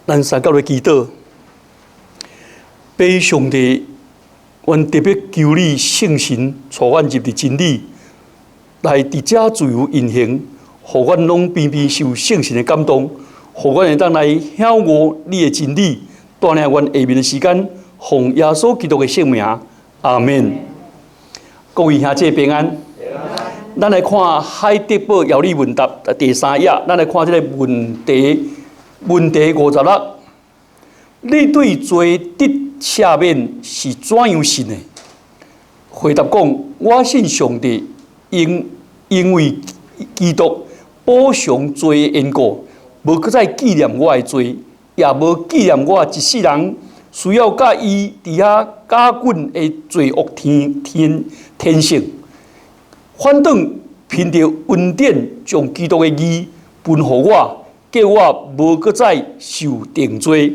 咱三角來祈禱，父上帝，阮特別求你聖神帶阮入佇真理，來佇遮自由運行，予阮攏邊邊受聖神的感動，予阮會當來曉悟你的真理，帶領阮下面的時間，奉耶穌基督的聖名，阿們。各位兄弟平安。咱來看海德堡要理問答第三頁，咱來看這个問題，問題56。你對罪得赦免是怎樣信的？回答講：我信上帝因為基督補償罪的緣故，無閣再紀念我的罪，也無紀念我一世人需要佮伊佇遐絞滾的罪惡天天天性。反轉憑著恩典將基督的義分予我，叫我無閣再受定罪。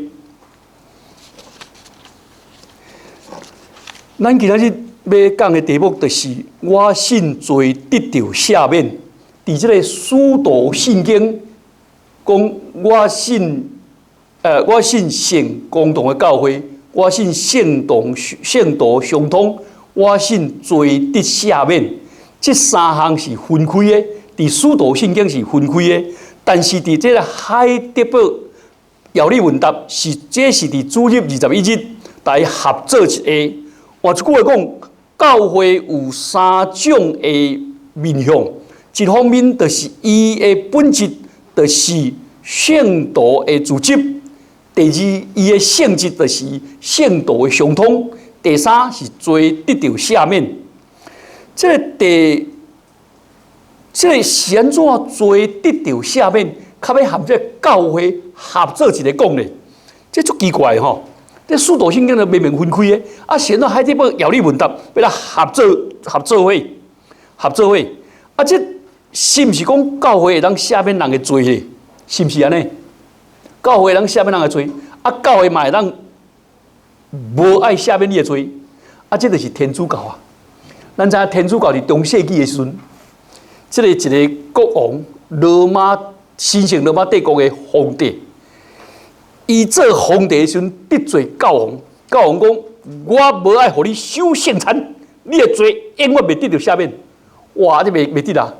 咱今仔日欲講的題目就是我信罪得著赦免。佇這个使徒信經講，我信聖公同的教會，我信聖堂聖徒相通，我信罪得赦免。這三項是分開的，佇使徒信經是分開的，但是佇這个海德堡要理問答是，這是佇主日21日來合做一个。換一句話講，教會有三種的面向，一方面就是伊的本質就是聖徒的組織；第二，伊的性質就是聖徒的相通；第三是罪得著赦免。這个第，這个是按怎罪得著赦免，較欲和這个教會合做一个講咧？這足奇怪的吼！這使徒信經就明明分開的，啊，是按怎海德堡要理問答，欲來合做合做伙，合做伙。啊，這是毋是講教會會當赦免人的罪咧？是毋是按呢？教會會當赦免人的罪，啊，教會嘛會當無愛赦免你的罪，啊，這就是天主教啊！咱知影天主教佇中世紀的時陣，這个一个國王，羅馬神聖羅馬帝國的皇帝，伊做皇帝的時陣得罪教皇，教皇講：我無愛予你守聖餐，你的罪永遠袂得著赦免。哇！這袂得啊！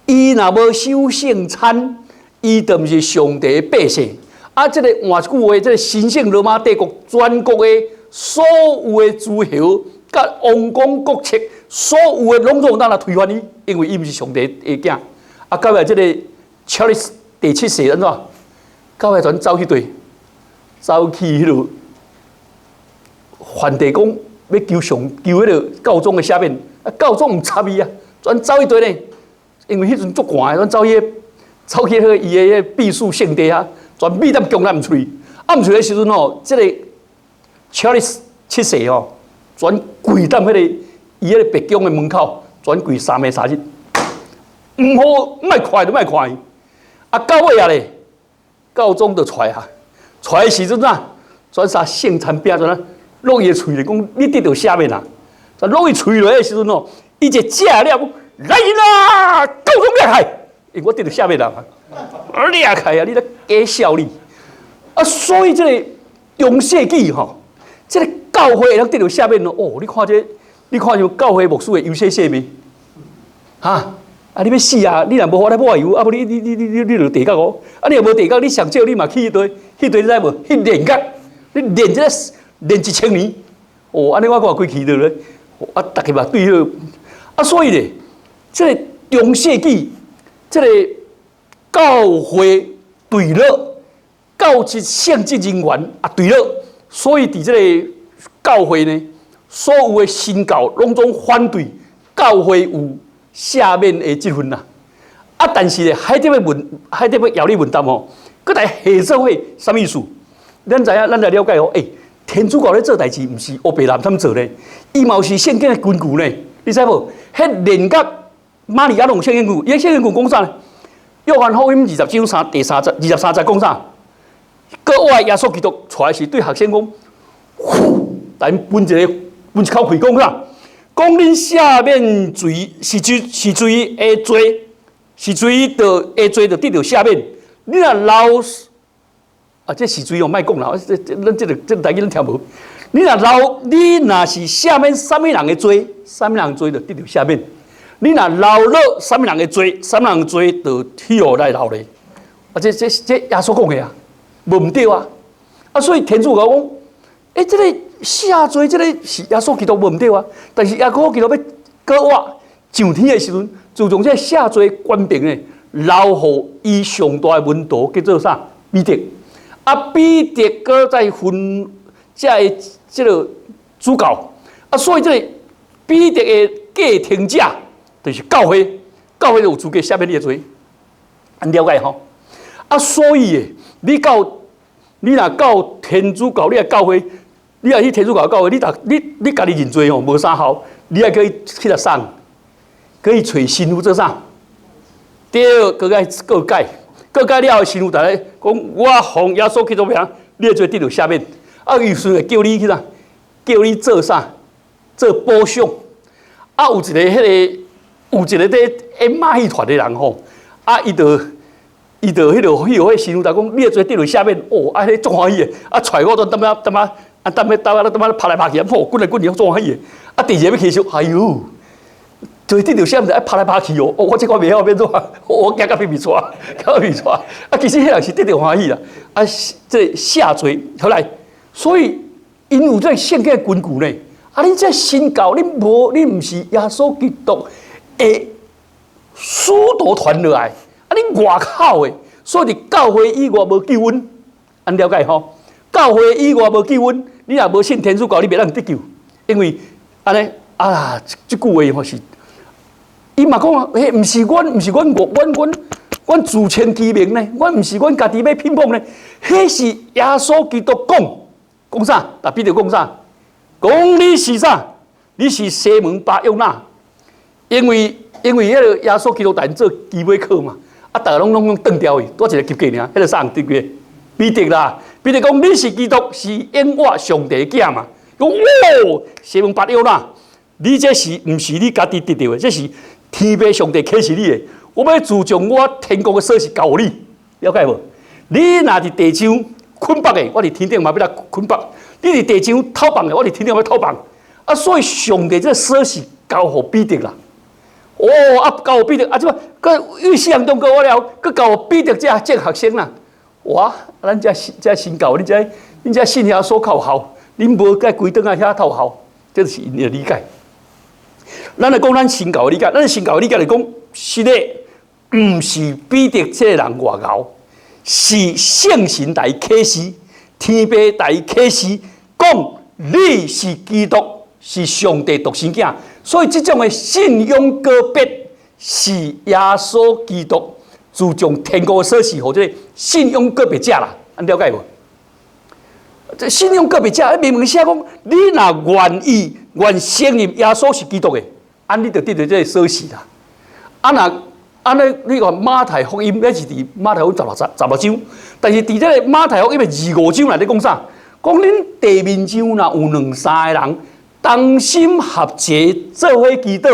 伊若無守聖餐，伊就毋是上帝的百姓。啊，這个換一句話，這个神聖羅馬帝國全國的所有的諸侯，佮王公國戚，所有的攏總當來推翻伊，因為伊毋是上帝的囝。啊，到尾這个查理斯第七世按怎？到尾全走去佗，走去彼落梵蒂岡，欲求上求彼个教宗的赦免。啊，教宗毋插伊啊，全走去佗呢？因為彼陣足寒的，全走去彼个伊的彼个避暑勝地啊，全秘踮宮內毋出去。啊，毋出去的時陣吼，這个查理斯七世吼。全跪踮彼个伊彼个白宮的門口，全跪3暝3日，毋好，莫看就莫看伊。啊，到尾啊咧，教宗就出來啊，出來的時陣啊，全殺聖餐餅全啊，落伊的喙咧，講你得著赦免啊？全落伊喙落的時陣哦，伊就食了，來人啊，教宗掠開，因為我得著赦免啦，掠開啊，你咧假笑你。啊，所以這个中世紀吼，這个教會會當得著赦免咯？哦，你看這個，你看像教會牧師會有洗洗未？哈？啊，你欲死啊！你若無法來抹油，啊無你你你你你你落地獄哦！啊，你若無地獄，你上少你嘛去彼佗，彼佗你知無？去煉獄，你煉這个煉1000年。哦，按呢我看規氣著咧。啊，逐家嘛對彼个，啊，所以咧，這个中世紀，這个教會墜落，教職聖職人員也墜落，所以佇這个教會呢，所有的神教攏總反對教會有赦免的這份啦。啊，但是咧，海德堡問海德堡要理問答吼，閣來合做伙啥物意思？咱知影，咱來了解哦。欸，天主教咧做代誌，毋是烏白濫諂做咧，伊嘛有是聖經的根據呢。你知無？彼煉獄瑪利亞攏有聖經根據，伊聖經根據講啥呢？約翰福音20章三第三節23節講啥？閣活耶穌基督出來時，對學生講：呼，來分一个分一口氣講啥？講恁赦免罪是罪是罪的罪，是罪的的罪就得著赦免。你若留啊，這是罪哦，莫講啦，這這咱這個這個台語咱聽無。你若饒，你若是赦免啥物人的罪，啥物人的罪就得著赦免；你若留落啥物人的罪，啥物人的罪就去予來留咧。啊，這這這耶穌講的啊，無毋對啊。啊，所以天主教講，欸，這個赦罪，這個是耶穌基督無毋對啊。但是耶穌基督欲閣活上天的時陣，自從這個赦罪權柄呢，留予伊上大的門徒叫做啥？彼得。啊，彼得閣再分這个這個主教。啊，所以這個彼得的繼承者就是教會，教會就有資格赦免你的罪。按了解吼？啊，所以的，你到你若到天主教，你若教會，你若去天主教教會，你逐你你家己認罪吼，無啥效，你愛去去來送，去揣神父做啥？對，閣愛告解，告解了後，神父逐咧講，我奉耶穌基督名，你的罪得著赦免。啊，伊順會叫你去啥？叫你做啥？做補償。啊，有一個彼个，有一個佇演馬戲團的人吼，啊，伊就。伊就彼个彼个神父就講，你的罪得著赦免，哦，啊，彼足歡喜的，啊，揣我都淡仔淡仔，啊，淡仔兜啊，淡仔拍來拍去，哦，滾來滾去，足歡喜的。啊，第二個欲去時，哎喲，罪得著赦免，愛拍來拍去哦，哦，我這個袂曉變怎，我驚甲變面帶，驚面帶。啊，其實彼人是得著歡喜啦，啊，這個赦罪好來，所以𪜶有這個聖經的根據呢。啊，恁這新教，恁無，恁毋是耶穌基督的使徒傳落來。啊！恁外口的，所以佇教會以外無救恩，按了解吼？教會以外無救恩，你若無信天主教，你袂當得救，因為按呢啊，這句話吼是，伊嘛講啊，彼毋是阮，毋是阮我，阮阮阮自稱其名呢，阮毋是阮家己欲聘捧呢，彼是耶穌基督講，講啥？共彼得講啥？講你是啥？你是西門巴約拿，因為因為彼个耶穌基督帶𪜶做基尾課嘛。啊！逐个攏攏攏斷掉去，拄一个及格爾，彼个啥人及格？彼得啦，彼得講你是基督，是永活上帝的囝嘛？講哦，西門巴約拿，你這是毋是你家己得著的？這是天父上帝啟示你的。我欲自將我天國的鎖匙交予你，了解無？你若佇地上捆綁的，我佇天頂嘛欲來捆綁；你佇地上透放的，我佇天頂欲透放。啊，所以上帝這個鎖匙交予彼得啦。哦，啊，交予彼得，啊，這擺，閣預死人中過了，閣交予彼得這這學生啦。哇，咱這這新教，恁這恁這信耶穌較有效，恁無該歸轉來遐較有效，這是𪜶的理解。咱來講咱新教的理解，咱新教的理解來講，是的，毋是彼得這個人偌𠢕，是聖神來啟示，天父來啟示，講你是基督，是上帝獨生囝。所以這種的信仰告別是耶穌基督自將天國的鎖匙，予這個信仰告別者啦，按了解無？這信仰告別者，明明寫講，你若願意願承認耶穌是基督的，按你就得著這個鎖匙啦。啊若按呢，你看馬太福音，那是佇馬太福音十六十十六章，但是佇這個馬太福音的二五章內底講啥？講恁地面上若有兩三個人，同心合齊做伙祈禱，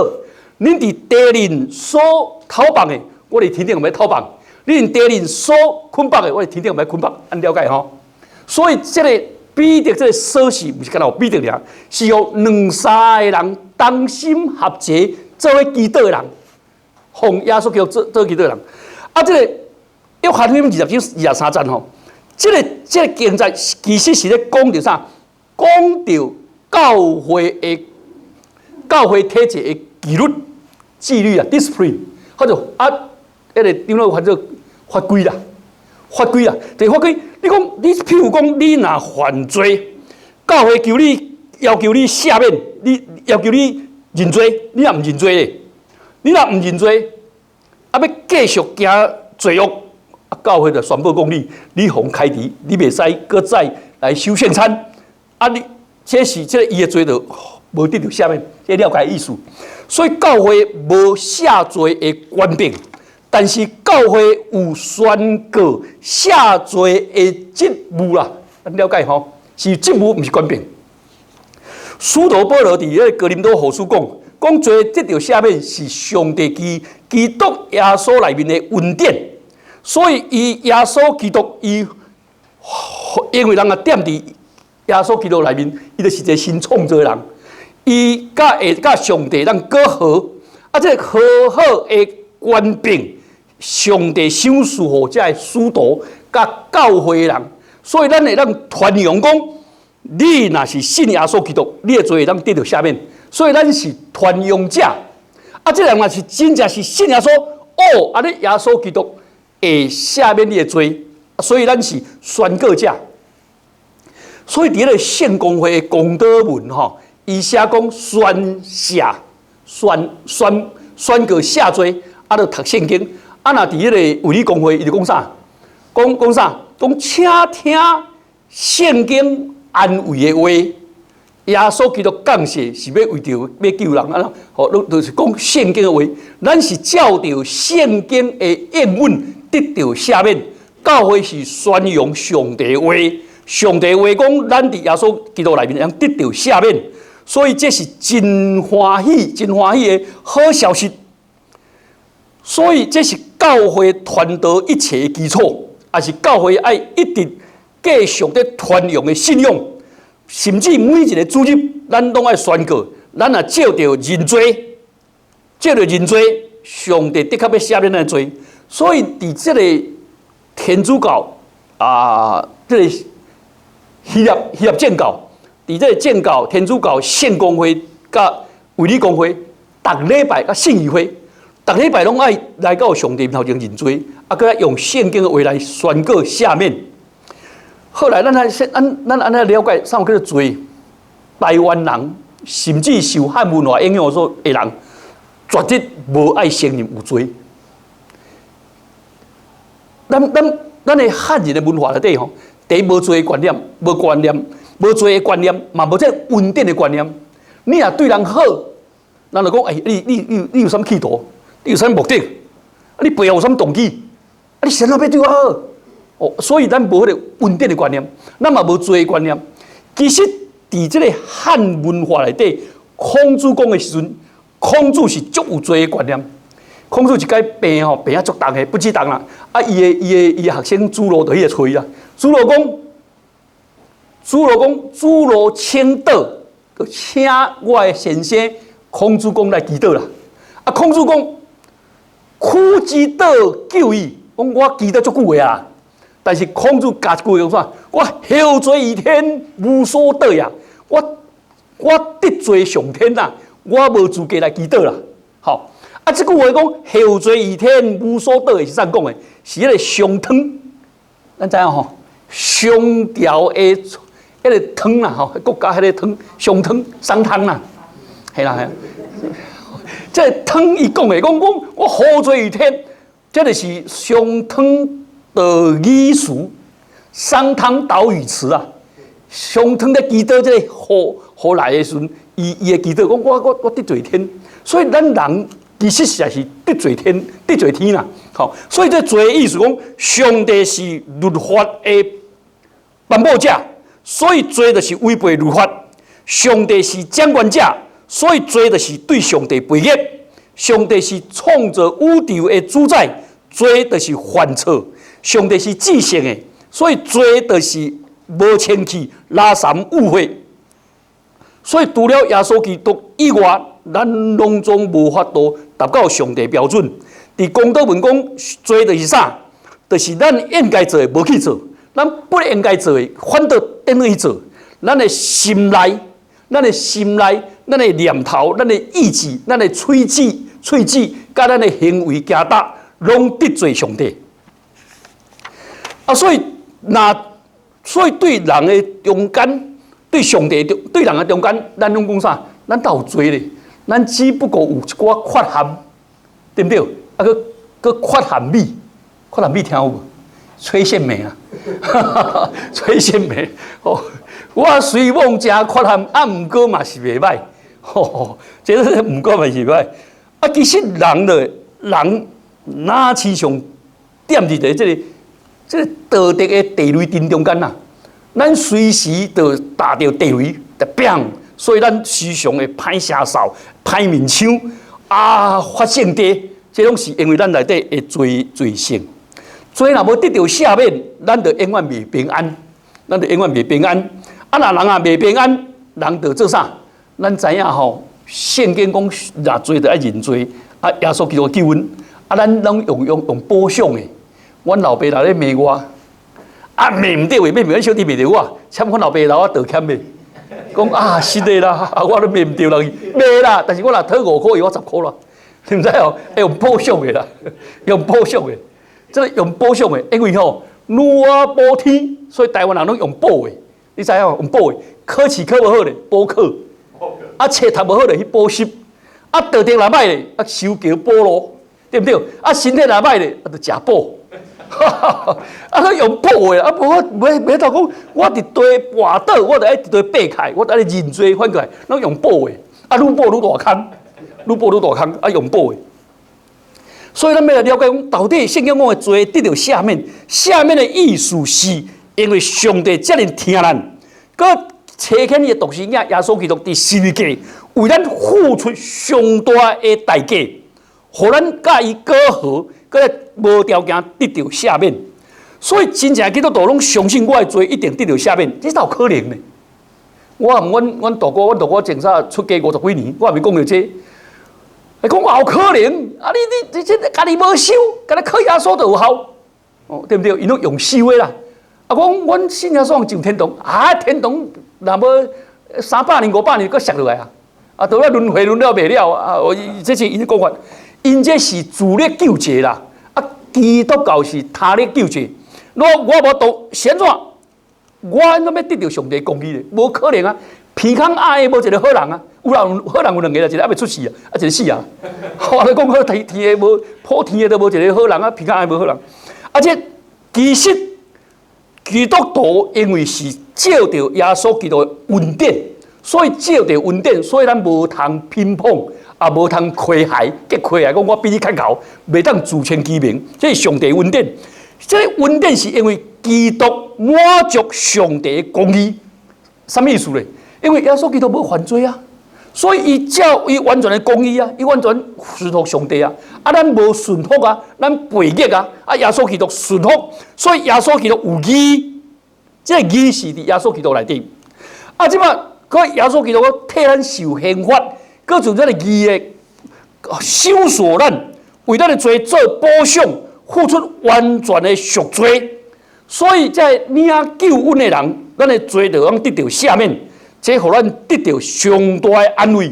恁佇地面所透放的，我佇天頂欲透放；恁佇地面所捆綁的，我佇天頂欲捆綁。按了解吼？所以這個彼得這個鎖匙，毋是干焦予彼得爾，是予兩三個人同心合齊做伙祈禱的人，奉耶穌基督做做祈禱的人。啊，這個約翰福音二十章二十三節吼，這個這個經節其實是咧講著啥？講著教會的教會體制的紀律、紀律啊，discipline，或者啊，彼個長老翻做法規啦，法規啦，就是法規。你講，你譬如講，你若犯罪，教會求你要求你赦免，你要求你認罪，你若毋認罪咧，你若毋認罪，啊，欲繼續行罪惡，啊，教會就宣布講你，你予開除，你袂使閣再來守聖餐，啊，你。這是這個伊的罪就無得著赦免，這了解意思。所以教會無赦罪的權柄，但是教會有宣告赦罪的職務啦。了解吼？是職務，毋是權柄。使徒保羅佇彼個哥林多後書講，講罪得著赦免是上帝基基督耶穌內面的恩典，所以伊耶穌基督伊因為人若踮佇耶穌基督內面，伊就是一個新創造的人。伊佮會佮上帝當閣和，啊，這個和好的權柄，上帝賞賜予這个使徒佮教會的人，所以咱會當傳揚講，你若是信耶穌基督，你的罪會當得著赦免。所以咱是傳揚者。啊，這個人若是真正是信耶穌，哦，按呢耶穌基督會赦免你的罪，所以咱是宣告者。所以佇彼个聖公會的公禱文吼，伊寫講宣赦、宣宣宣告赦罪，啊，就讀聖經。啊，若佇彼个衛理公會，伊就講啥？講講啥？講請聽聖經安慰的話。耶穌基督降世是欲為著欲救人啊！吼，攏就是講聖經的話。咱是照著聖經的應允得著赦免。教會是宣揚上帝話，上帝話講，咱佇耶穌基督內面會當得著赦免，所以這是真歡喜、真歡喜的好消息。所以這是教會傳道一切的基礎，也是教會愛一直繼續咧傳揚的信仰。甚至每一個主日，咱攏愛宣告：咱若藉著認罪，藉著認罪，上帝的確欲赦免咱的罪。所以佇這个天主教啊，這个希臘正教，佇這个正教、天主教、聖公會佮衛理公會，逐禮拜佮信義會，逐禮拜攏愛來到上帝面頭前認罪，啊，閣愛用聖經的話來宣告赦免。後來，咱來先，咱咱按呢了解，啥物叫做罪？台灣人甚至受漢文化影響所的人，絕對無愛承認有罪。咱咱咱的漢人的文化內底吼，第一無罪的觀念，無觀念，無罪的觀念，嘛無這個恩典的觀念。你若對人好，人就講，欸，你你你你有啥物企圖？你有啥物目的？啊，你背後有啥物動機？啊，你是按怎欲對我好？哦，所以咱無彼个恩典的觀念，咱嘛無罪的觀念。其實，佇這個漢文化內底，孔子講的時陣，孔子是足有罪的觀念。孔子一擺病吼，病啊足重的，不止重啦。啊，伊的伊的伊的學生子路就去揣伊啦。子路講，子路講，子路請禱，請我的先生孔子公來祈禱啦。啊，孔子講，苦之禱久矣，講我祈禱足久的啊。但是孔子加一句講啥？我獲罪於天，無所得也。我我得罪上天啦，我無資格來祈禱啦。吼，啊，這句話講獲罪於天，無所得的是怎講的？是彼个商湯，咱知影吼？商朝的彼个湯啦，吼，國家彼个湯，商湯、商湯啦，係啦係。這個湯伊講的，講講我獲罪於天，這个是商湯禱語詞，商湯禱語詞啊。商湯咧祈禱這個雨雨來的時陣，伊伊會祈禱講我我我得罪天，所以咱人其實實在是得罪天，得罪天啦。吼，所以這罪的意思講，上帝是律法的頒布者，所以罪就是違背律法。上帝是掌權者，所以罪就是對上帝背逆。上帝是創造宇宙的主宰，罪就是犯錯。上帝是至聖的，所以罪就是無清氣、垃圾污穢。所以除了耶穌基督以外，咱攏總無法度達到上帝標準。佇公禱文講，罪就是啥？就是咱應該做的無去做，咱不應該做的反倒轉去做。咱的心內、咱的心內、咱的念頭、咱的意志、咱的喙齒、喙齒，佮咱的行為行動，攏得罪上帝。啊，所以若所以對人的中間，對上帝對人的中間，咱攏講啥？咱倒有罪咧？咱只不過有一寡缺陷，對毋對？啊，閣閣缺陷美，缺陷美聽有無？崔憲美啊，崔憲美。哦，我雖罔誠缺陷，啊，毋過嘛是袂䆀。吼，這個毋過嘛是袂䆀。啊，其實人的人，若親像踮佇一個這个這个道德的地雷陣中間啊，咱隨時就踏著地雷，就砰！所以咱時常會歹聲嗽、歹面相啊，發性地，這攏是因為咱內底的罪罪性。罪若無得著赦免，咱就永遠袂平安。咱就永遠袂平安。啊，若人啊袂平安，人就做啥？咱知影吼，聖經講若罪就愛認罪，啊，耶穌基督救阮。啊，咱攏用補償的。阮老爸若咧罵我，啊罵毋對話，罵阮小弟罵著我，請阮老爸留我道歉的。講啊，是的啦，啊，我都罵毋著人，罵啦。但是我若討5塊，伊我10塊啦，你毋知哦？會用補償的啦，用補償的，這個用補償的，因為吼，女媧補天，所以台灣人攏用補的，你知影用補的，考試考無好咧，補考；啊，冊讀無好咧，去補習；啊，道德若歹咧，啊，修橋補路，對毋對？啊，身體若歹咧，啊，就食補。啊，攏用補的，啊，無我袂袂當講，我佇地跋倒，我就愛佇地爬起來，我愛認罪反過來，攏用補的。啊，愈補愈大空，愈補愈大空，啊，用補的。所以咱欲來了解講，到底聖經講的罪得著赦免，赦免的意思是因為上帝遮爾疼咱，閣差遣伊的獨生子耶穌基督佇十字架為咱付出上大的代價，予咱佮伊和好，閣來無條件得著赦免。所以真正基督徒攏相信我的罪一定得著赦免，這哪有可能呢？我毋阮大哥前早出家50幾年，我也未講著這個。會講有可能啊！你這家己無修，敢若靠耶穌就有效，哦，對毋對？𪜶攏用修的啦。啊，講阮信耶穌上天堂，啊，天堂若無300年、500年，閣摔落來啊！啊，都咧輪迴輪了袂了啊！這是𪜶的講法，𪜶這是自力救濟啦。啊，基督教是他力救濟。我無讀，是按怎？我按怎欲得著上帝公義咧？無可能啊！鼻空鴨的無一個好人啊！有人好人有兩個啦，一個猶未出世啊，啊一個死啊。我咧講好天天的無普天的都無一個好人啊，鼻空鴨的無好人。啊，這其實基督徒因為是借著耶穌基督的恩典，所以借著恩典，所以咱無通偏捧，也無通開懷結開懷，講我比你較𠢕，袂當自稱其名。這是上帝恩典。這個恩典是因為基督滿足上帝的公義，啥物意思咧？因為耶穌基督無犯罪啊，所以伊照伊完全的公義啊，伊完全順服上帝啊。啊，咱無順服啊，咱背逆啊。啊，耶穌基督順服，所以耶穌基督有義，這個義是佇耶穌基督內底。啊，這擺閣耶穌基督閣替咱受刑罰，閣做這個義的賞贖咱，為咱的罪做補償，付出完全的贖罪。所以這領救恩的人，咱的罪就攏得著赦免。這予咱得著上大的安慰，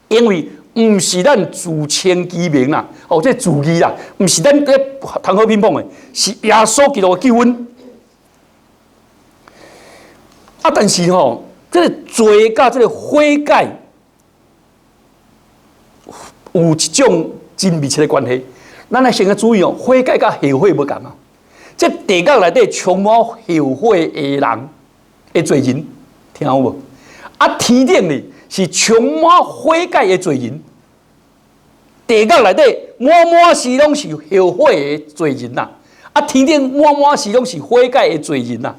因為毋是咱自稱其名啦，哦，這自義啦，毋是咱咧通好偏捧的，是耶穌基督的救恩。啊，但是吼，這個罪佮這個悔改有一種真密切的關係。咱來先來注意哦，悔改佮後悔無仝啊。這地獄內底充滿後悔的人的罪人。聽有無？啊，天頂呢是充滿悔改的罪人，地獄內底滿滿是攏是後悔的罪人呐。啊，天頂滿滿是攏是悔改的罪人呐。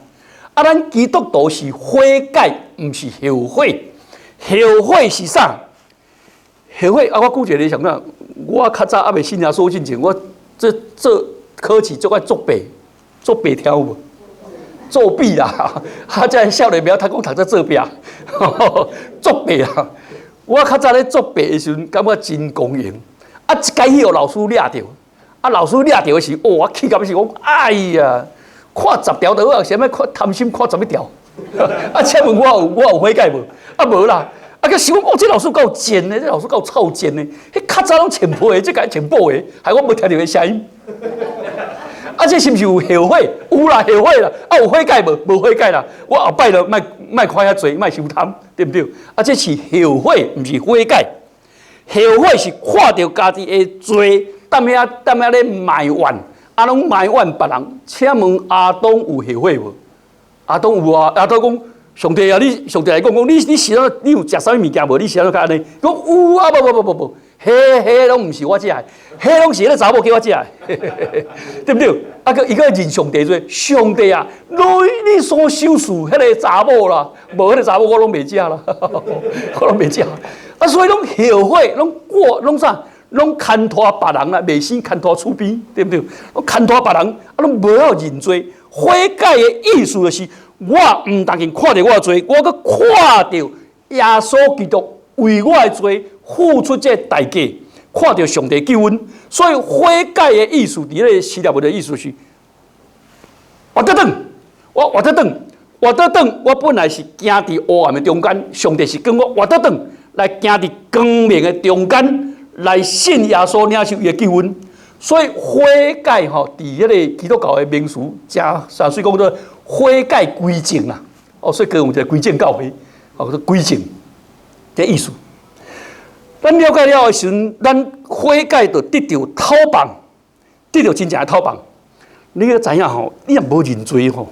啊，咱基督徒是悔改，毋是後悔。後悔是啥？後悔啊！我舉一個例啥物？我較早猶未信耶穌進前，我這做考試足愛作弊，作弊聽有無？作弊啦！啊，這少年袂曉讀講讀做作弊，作弊啊！我較早咧作弊的時陣，感覺真光榮。啊，一擺去予老師掠著，啊，老師掠著的時，哦，我氣甲欲死，講哎呀，看10條就好啊，啥物看貪心看11條？啊，請問我有悔改無？啊，無啦！啊，閣想講，哦，這老師夠賤的，這老師夠臭賤的，彼較早攏穿皮的，這共穿布的，害我無聽著伊聲音。啊，這是毋是有後悔？有啦，後悔啦。啊，有悔改無？無悔改啦。我後擺就莫莫看遐濟，莫傷貪，對毋對？啊，這是後悔，毋是悔改。後悔是看著家己的罪，踮遐踮遐咧埋怨，啊，攏埋怨別人。請問亞當有後悔無？亞當有啊。亞當講：上帝啊，你上帝來講講，你是按怎？你有食啥物物件無？你是按怎較按呢？講有啊，無無無無無。彼彼攏毋是我食的，彼攏是彼个查某叫我食的，對毋對？啊，閣伊閣認上帝罪，上帝啊，你所賞賜彼个查某啦，無彼个查某我攏袂食啦，我攏袂食。啊，所以攏後悔，攏過，攏啥？攏牽拖別人啦，袂先牽拖厝邊，對毋對？攏牽拖別人，啊，攏無曉認罪，悔改的意思就是，我毋但僅看著我的罪，我閣看著耶穌基督為我的罪付出這個代價，看著上帝救恩。所以悔改的意思，佇咧希臘文的意思是，活得轉，我活得轉，活得轉。我本來是行佇黑暗的中間，上帝是叫我活得轉，來行佇光明的中間，來信耶穌領受伊的救恩。所以悔改吼，佇彼个基督教的名詞，誠啥水講做悔改歸正啦。哦，所以閣有一个歸正教會，哦，叫歸正這意思。咱了解了的時陣，咱悔改就得著透放，得著真正的透放。你閣知影吼？你若無認罪吼，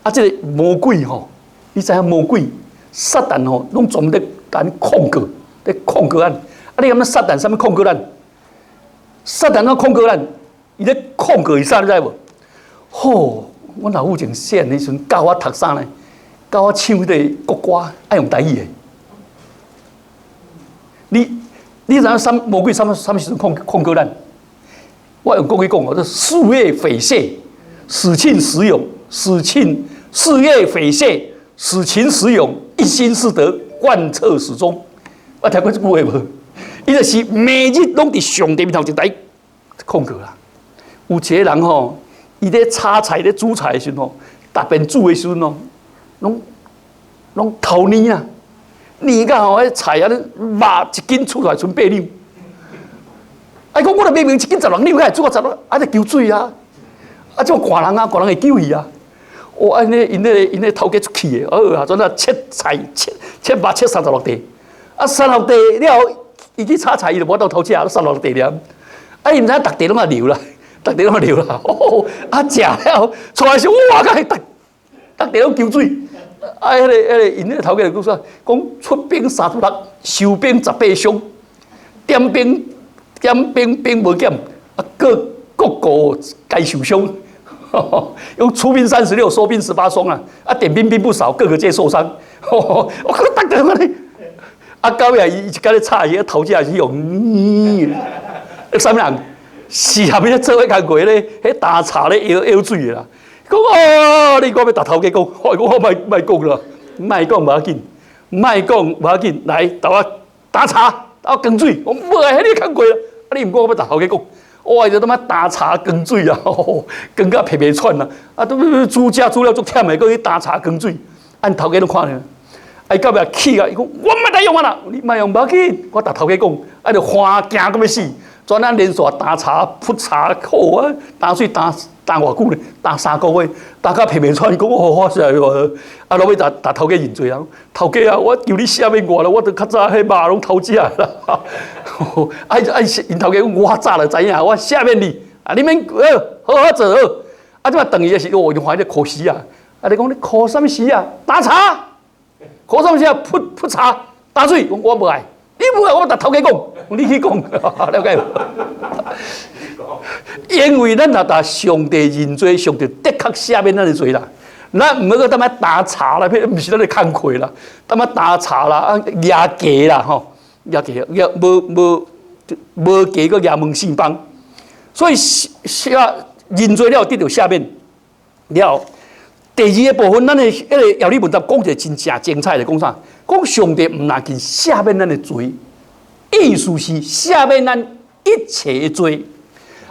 啊，這个魔鬼吼，你知影魔鬼撒旦吼，攏專門咧共咱控告，咧控告咱。啊，你感覺撒旦啥物控告咱？撒旦怎控告咱？伊咧控告伊啥？你知無？吼，阮老母前細漢彼時陣教我讀啥呢？教我唱彼个國歌，愛用台語的。你知影啥魔鬼啥物啥物時陣控告咱？我用國語講哦，這夙夜匪懈，使勤使勇，使勤夙夜匪懈，使勤使勇，一心四德，貫徹始終。我聽過這句話無？伊就是每日攏佇上帝面頭前來控告啦。有一个人吼，伊咧炒菜咧煮菜的時陣吼，逐遍煮的時陣吼，攏頭膩啊，膩到吼，彼菜啊，肉一斤出來賰八兩。啊，伊講我著明明一斤十六兩，會煮到十六，啊，著求水啊！啊，這種寒人啊，寒人會救伊啊！哦，按呢，𪜶頭家出氣的，哦啊，怎啊切菜切切肉切三十六塊，啊，三十六塊了後，伊去炒菜，伊就無法度偷食，三十六塊爾。啊，伊毋知影逐塊攏愛流啦，逐塊攏愛流啦。哦，啊，食了出來時，哇，閣逐逐塊攏求水。啊，彼个，𪜶彼个頭家就講啥？講出兵三十六，收兵十八傷，點兵點兵兵無減，啊，各各國皆受傷。用出兵三十六，收兵十八傷啊！啊，點兵兵不少，各個皆受傷。我講逐個安呢？啊，到尾伊一工咧炒伊，頭家是用，啥物人？是啥物咧做伙工課咧？彼擔柴咧舀舀水的啦。講哦，你講欲共頭家講，我講我莫莫講啦，莫講無要緊，莫講無要緊，來，共我擔柴，共我扛水，我無愛彼个工課啦。啊，你毋講我欲共頭家講，我就他媽擔柴扛水啊，扛甲皮皮喘啊！啊，都煮食煮了足忝的，閣去擔柴扛水，𪜶頭家攏看著。啊，伊到尾氣啊，伊講我毋愛用啊啦，你莫用無要緊，我共頭家講，啊，就歡驚閣欲死，轉咱連續擔柴、撲柴好啊，擔水擔擔偌久咧？擔3個月，擔甲皮皮喘，伊講哦，我實在啊，落尾共共頭家認罪啊，頭家啊，我求你赦免我啦，我都較早彼肉攏偷食啦。啊啊！𪜶頭家講我早就知影，我赦免你，啊，你免好好做好。啊，這擺轉去的時，哦，伊看伊咧苦死啊！啊，你講你苦啥物死啊？擔柴，苦啥物死啊？撲撲柴，擔水，講我無愛，你無愛，我共頭家講，你去講，了解無？因為咱若共上帝認罪，上帝的確赦免咱的罪啦。咱毋好閣踮遐擔柴啦，彼毋是咱的工課啦，踮遐擔柴啦，啊，夯架啦，吼，夯架，夯無無無架閣夯門四幫，所以赦認罪了得著赦免了。第二个部分，咱的彼个要理問答講一個真正精彩的，講啥？講上帝毋但僅赦免咱的罪，意思是赦免咱一切的罪。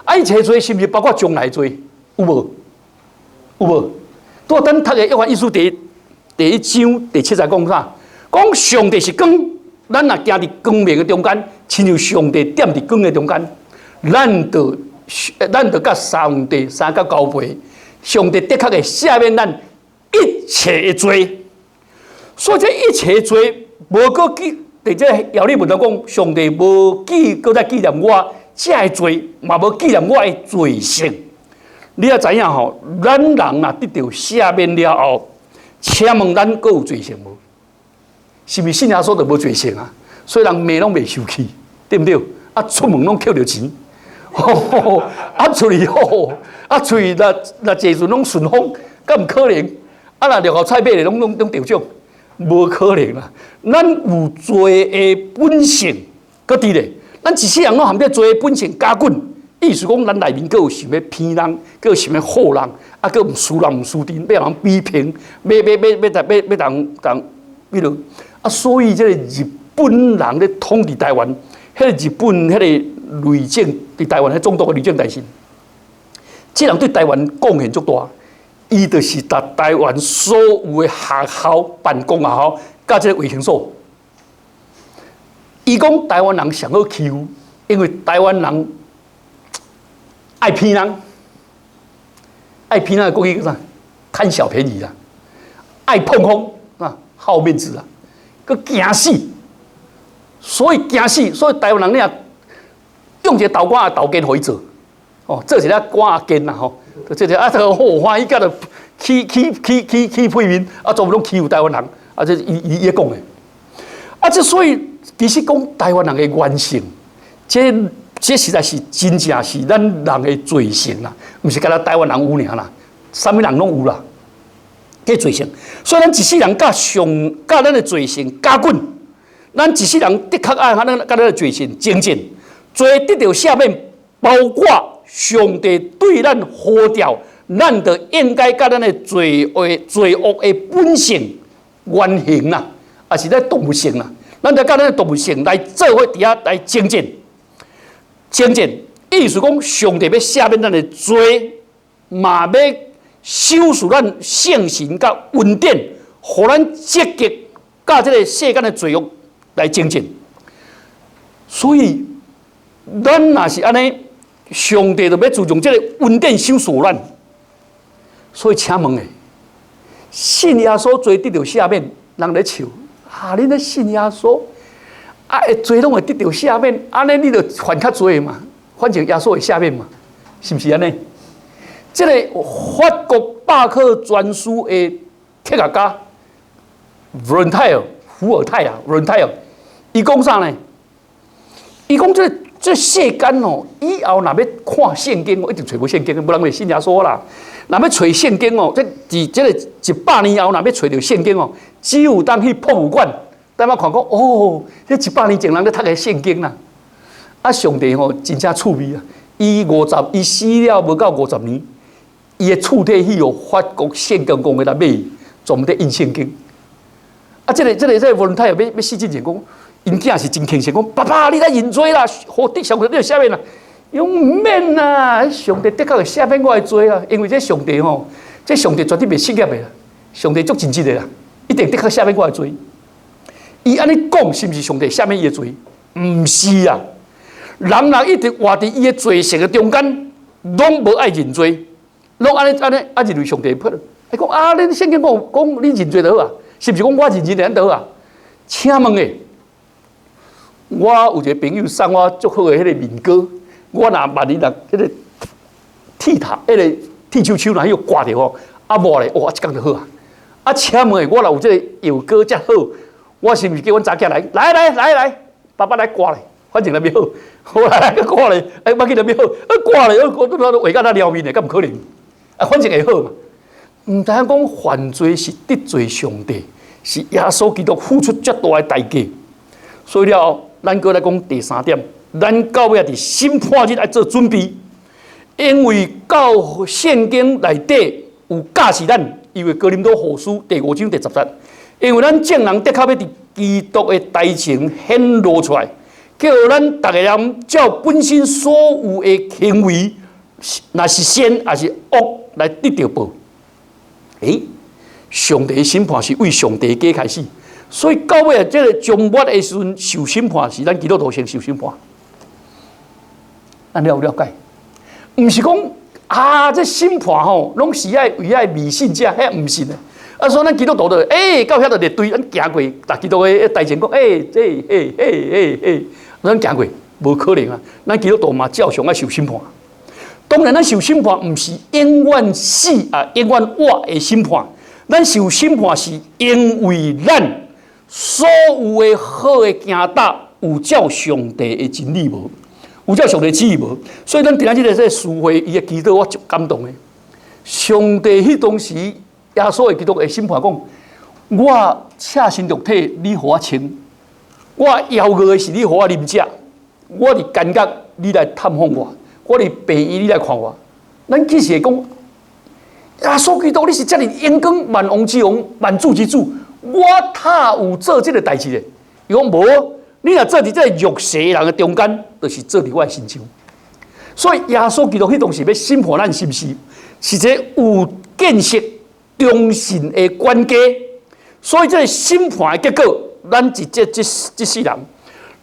啊，一切罪是毋是包括將來罪？有無？有無？拄咱讀的約翰一書第一章第七節講啥？講上帝是光，咱若行佇光明的中間，親像上帝踮佇光的中間，咱就佮上帝相佮交陪，上帝的確會赦免咱一切的罪。所以這一切的罪，無閣記，佇這要理文頭講，上帝無記，閣再紀念我這个罪，嘛無紀念我的罪性。你也知影吼，咱人若得著赦免了後，請問咱閣有罪性無？是毋是信耶穌就無罪性啊？所以人罵攏袂生氣，對毋對？啊，出門攏抾著錢，啊出去吼，啊出去若若坐船攏順風，敢毋可能？啊，若六合彩買咧，攏攏攏著獎，無可能啦！咱有罪的本性，閣佇咧，咱一世人攏含這罪的本性絞滾，意思講，咱內面閣有想欲騙人，閣有想欲唬人，啊，閣毋輸人毋輸陣，欲人比拼，欲欲欲欲欲欲人共彼落。啊，所以這个日本人咧統治台灣，彼个日本彼个內政佇台灣彼總督的內政大臣，這人對台灣貢獻足大。伊就是共台灣所有的學校辦公學校，佮這个衛生所。伊講台灣人上好欺負，因為台灣人愛騙人，愛騙人的國語叫啥？貪小便宜啊，愛膨風啊，好面子啊，閣驚死，所以驚死，所以台灣人你若用一个豆乾仔豆乾予伊做，哦，做一个乾仔乾啦吼，這個啊，這個好歡喜佮著起起起起起屁面，啊，全部攏欺負台灣人，啊，這伊伊伊講的，啊，這所以其實講台灣人的原性，這這實在是真正是咱人的罪性啦，毋是干焦台灣人有爾啦，啥物人攏有啦，這罪性。所以咱一世人佮上佮咱的罪性絞緊，咱一世人的確愛咱佮咱的罪性精進，罪得著赦免，包括上帝對咱呼召，咱就應該佮咱的罪惡罪惡的本性原型啦，抑是咧動物性啦，咱就佮咱的動物性來做伙佇遐來精進。精進，意思講，上帝欲赦免咱的罪，嘛欲賞賜咱聖神佮恩典，予咱積極佮這个世間的罪惡來精進。所以，咱若是按呢，上帝就欲注重這个恩典賞賜咱。所以，請問的，信耶穌罪得著赦免，人咧笑，啊！恁咧信耶穌？啊，罪攏會得著赦免，按呢你就犯較濟嘛，反正耶穌會赦免嘛，是毋是按呢？這个法國百科全書的哲學家伏爾泰，伏爾泰啊，伏爾泰，伊講啥呢？伊講這個這世間哦，以後若欲看聖經哦，一定揣無聖經，無人會信耶穌啦。若欲揣聖經哦，這佇這個100年後，若欲揣著聖經哦，只有當去博物館。等下看講哦，這100年前人咧讀的聖經啦。啊，上帝吼真正趣味啊！伊五十，伊死了無夠50年，伊的厝體去予法國聖經公會來買，專門佇印聖經。啊，這个、這个、這个伏爾泰欲欲死之前講，𪜶囝是真虔誠講，爸爸你來認罪啦，予得上帝得赦免啦。伊講毋免啦，上帝的確會赦免我的罪啊，因為這上帝吼，這上帝絕對袂失業的啦，上帝足盡職的啦，一定的確赦免我的罪。伊按呢講，是毋是上帝赦免伊的罪？毋是啊！人人一直活佇伊的罪性的中間，攏無愛認罪，攏按呢按呢啊認為上帝潑。伊講啊，恁聖經講講你認罪就好啊，是毋是講我認認就按好啊？請問的，我有一個朋友送我足好的彼个面膏，我若萬一若彼个剃頭，彼个剃鬚鬚若彼個刮著吼，啊抹咧，哇，一工就好啊！啊，請問的，我若有這個藥膏遮好，我是毋是叫阮查囝來？來來來來，爸爸來刮咧，反正若欲好，好來來閣刮咧，欸，欲緊若欲好，啊刮咧，我我畫甲那撩面的，敢毋可能？啊，反正會好嘛。毋知影講犯罪是得罪上帝，是耶穌基督付出遮大的代價。所以了，咱閣來講第三點，咱到尾佇審判日愛做準備，因為到聖經內底有教示咱，因為哥林多後書第五章第10節，因為咱眾人的確欲佇基督的台前顯露出來，叫咱逐个人照本身所有的行為，若是善抑是惡來得著報。欸，上帝審判是為上帝家開始，所以到尾啊，這个終末的時陣受審判是咱基督徒先受審判。咱了無了解？毋是講啊，這審判吼，攏是愛為愛迷信者，彼毋是的。啊，所以咱基督徒就欸，到遐就列隊，咱行過，逐基督的台前講，欸，這嘿嘿嘿嘿，咱行過，無可能啊！咱基督徒嘛照常愛受審判。當然，咱受審判毋是永遠死啊，永遠活的審判。咱受審判是因為咱所有的好的行動有照上帝的真理無？有照上帝旨意無？所以咱今仔日這個司會伊的祈禱，我足感動的。上帝彼當時耶穌的基督的審判講：我赤身肉體，你予我穿；我枵餓的時，你予我啉食；我佇監獄，你來探訪我。我佇病院你來看我。咱其實會講，耶穌基督，你是遮爾榮光萬王之王、萬主之主，我哪有做這个代誌咧？伊講無，你若做佇這个弱勢人的中間，就是做佇我的身上。所以耶穌基督彼當時欲審判咱是毋是？是一个有見識、忠信的管家。所以這个審判的結果，咱一這這這世人，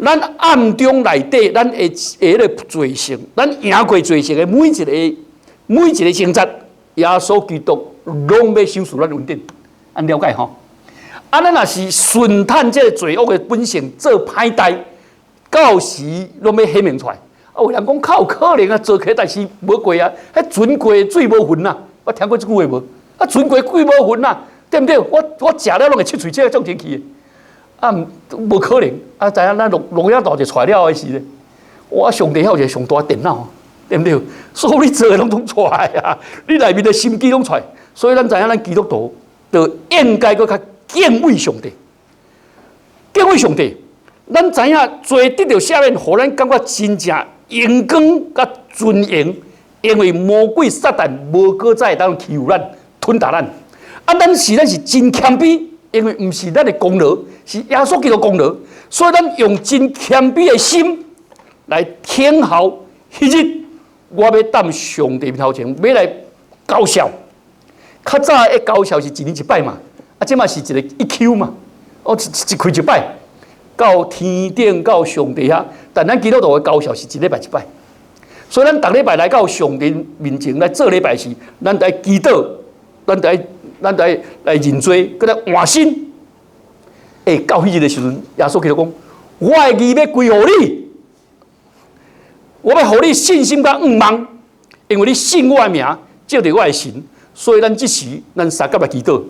咱暗中內底，咱的彼个罪性，咱贏過罪性的每一个掙扎，耶穌基督攏欲賞賜咱恩典，按了解吼？啊，咱若是順趁這个罪惡的本性做歹代，到時攏欲顯明出來。啊，有人講較有可能啊，做起代誌無過啊，彼船過水無痕啊，我聽過這句話無？啊，船過水無痕啊，對毋對？我食了攏會出喙，這個足清氣的。啊，無可能！啊，知影咱錄錄影帶一出來了的時咧，我上帝遐有一个上大電腦，對毋對？所有你做的攏總出來啊！你內面的心機攏出來，所以咱知影咱基督徒就應該閣較敬畏上帝，敬畏上帝。咱知影罪得著赦免，予咱感覺真正榮光佮尊榮，因為魔鬼撒旦無閣再會當欺負咱、吞打咱。啊，咱是真謙卑，因為毋是咱的功勞，是耶穌基督功勞，所以咱用真謙卑的心來聽候彼日，我欲踮上帝面頭前，欲來交數。較早的交數是一年一擺嘛，啊，這馬是一个一 Q 嘛，哦，一開一擺，到天頂到上帝遐，但咱基督徒的交數是一禮拜一擺，所以咱逐禮拜來到上帝面前來做禮拜時，咱得祈禱，咱得來認罪，閣來換新。欸，到彼日的時陣，耶穌基督講：我的義欲歸予你，我欲予你信心佮向望，因為你信我的名，藉著我的神，所以咱這時咱相佮來祈禱。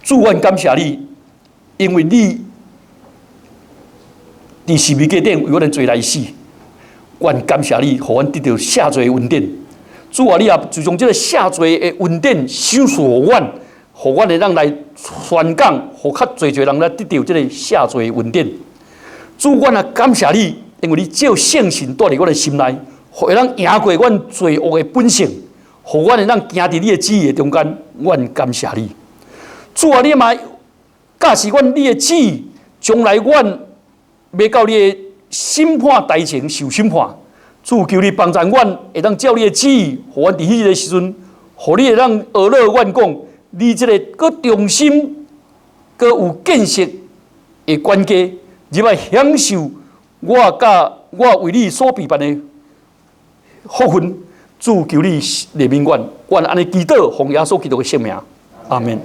主，阮感謝你，因為你佇十字架頂為阮的罪來死。阮感謝你，予阮得著赦罪的恩典。主啊，你也就將這個赦罪的恩典賞賜予阮，予阮會當來宣講，予較濟濟人來得著這個赦罪的恩典。主，阮也感謝你，因為你借聖神住佇阮的心內，予會當贏過阮罪惡的本性，予阮會當行佇你的旨意的中間。阮感謝你，主啊，你嘛教示阮你的旨意，將來阮欲到你的審判台前受審判。主，求你幫助阮，會當照你的旨意，予阮佇彼个時陣，予你會當學樂阮講，你這个閣忠心、閣有見識的管家，入來享受我佮我為你所備辦的福分。主，求你憐憫阮，阮按呢祈禱，奉耶穌基督的聖名，阿們。